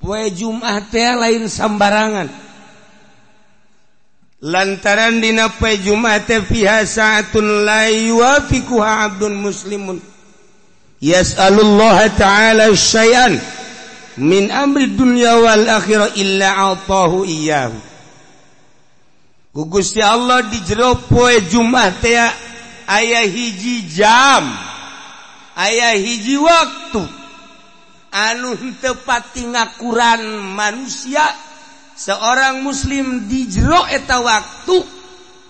Poe Jumat teh lain sambarangan. Lantaran dina poe Jumat teh fiha sa'atun la yuwafiquha 'abdun muslimun yas'alullaha ta'ala syai'an min amri dunya wal akhirah illa 'atahu iyyahu. Ku Gusti Allah di jero poe Jumat teh aya hiji jam, aya hiji waktu anu henteu pati ngakuran manusia seorang muslim di jero eta waktu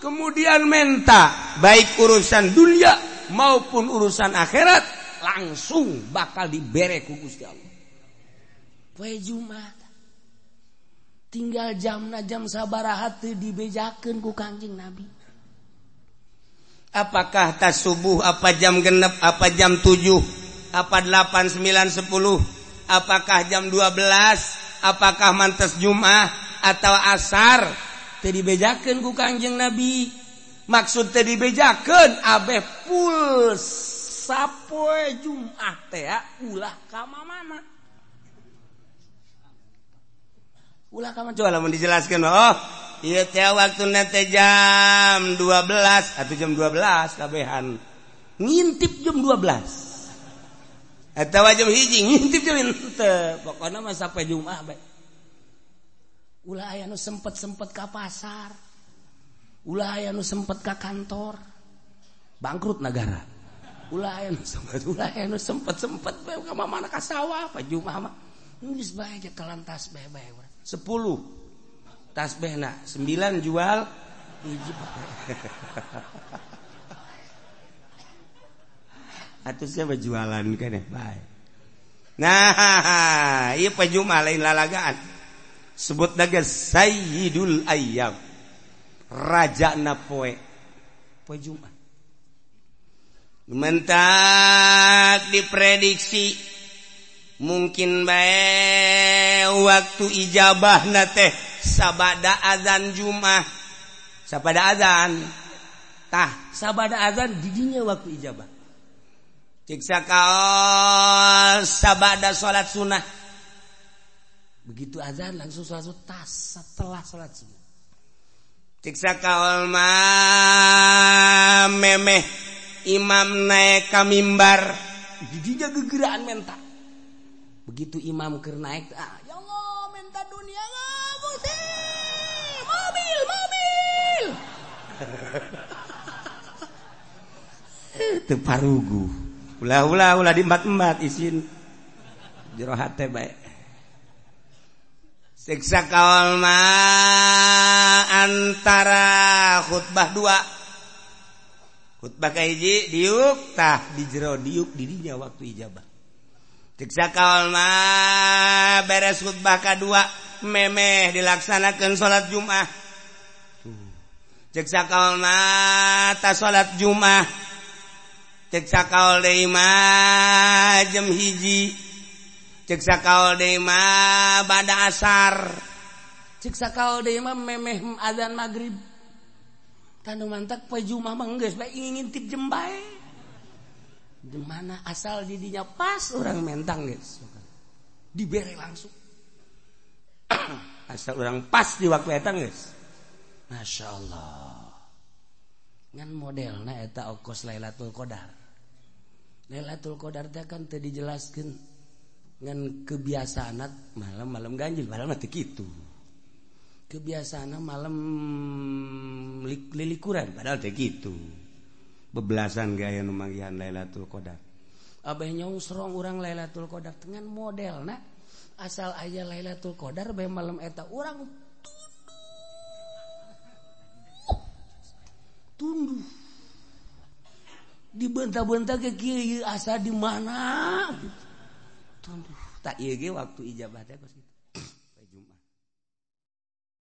kemudian menta baik urusan dunia maupun urusan akhirat langsung bakal dibere ku Gusti Allah. Poe Jumat tinggal jamna jam sabaraha teu dibejakeun ku Kangjeng Nabi. Apakah tas subuh, apa jam genep, apa jam 7, apa 8, 9, 10, apakah jam 12, apakah mantes Jumat atau asar, teu dibejakeun ku Kangjeng Nabi. Maksud teu dibejakeun abeh full sapoe Jumat teh ulah ka mana. Ulah ka mana coba lamun dijelaskeun. Oh, ieu teh waktuna teh jam 12 atau jam 12 kabehan. Ngintip jam 12. Atawa jam 1 ngintip jam henteu. Pokona mah sampai Jumat bae. Ulah aya nu sempet-sempet ka pasar. Ulah aya nu sempet ka kantor. Bangkrut negara. Ulah aya nu sempet, ulah aya nu sempet-sempet bae ka mana ka sawah pa Jumat mah. Geus bae telan tasbih bae urang. 10 tasbihna, 9 jual, hiji atuh siapa jualan keneh bae. Nah, ieu poe Jumat lain lalagaan. Sebut naga Sayyidul Ayyam. Rajana poe. Poe Jumat. Mentak diprediksi mungkin bae waktu ijabahna teh sabada azan Jumat. Sabada azan. Tah, sabada azan didinya waktu ijabah. Ciksa kaos sabada salat sunnah. Begitu azan langsung salat sunnah, tas setelah salat sunnah. Ciksa kaol mah memeh imam naik ka mimbar, didinya gegeraan menta. Begitu imam keur naik, ah ya Allah menta dunia Gusti, mobil mobil. Teu parugu. Ulah ulah ulah diembat-embat isin jero hate bae. Siksa kaol mah antara khutbah dua. Khutbah kahiji diuk tah di jero diuk didinya waktu ijabah. Siksa kaol mah beres khutbah kadua memeh dilaksanakeun salat Jumat. Siksa kaol mah ta salat Jumat. Cek sakaol deui mah jam 1. Cek sakaol deui mah bada asar. Cek sakaol deui mah memeh azan magrib. Tanu mantak poe Jumat mah geus bae ngintip jem bae. Di mana asal didinya pas orang mentang geus. Dibere langsung. Asal orang pas di waktu eta geus. Masyaallah. Ngan modelna eta okos Lailatul Qadar. Lailatul Qadar teh kan teu dijelaskeun ngan kebiasaan malam-malam ganjil, malam teh kitu. Kebiasaan malam lilikuran padahal teh kitu. Bebelasan gaya nu manggihan Lailatul Qadar. Abeh nyongsrong urang Lailatul Qadar dengan modelna asal aya Lailatul Qadar bae malam eta urang tunduh dibentah-bentah ke kieu asa di mana tunduh tak ieu ge waktu ijabah teh kos kitu.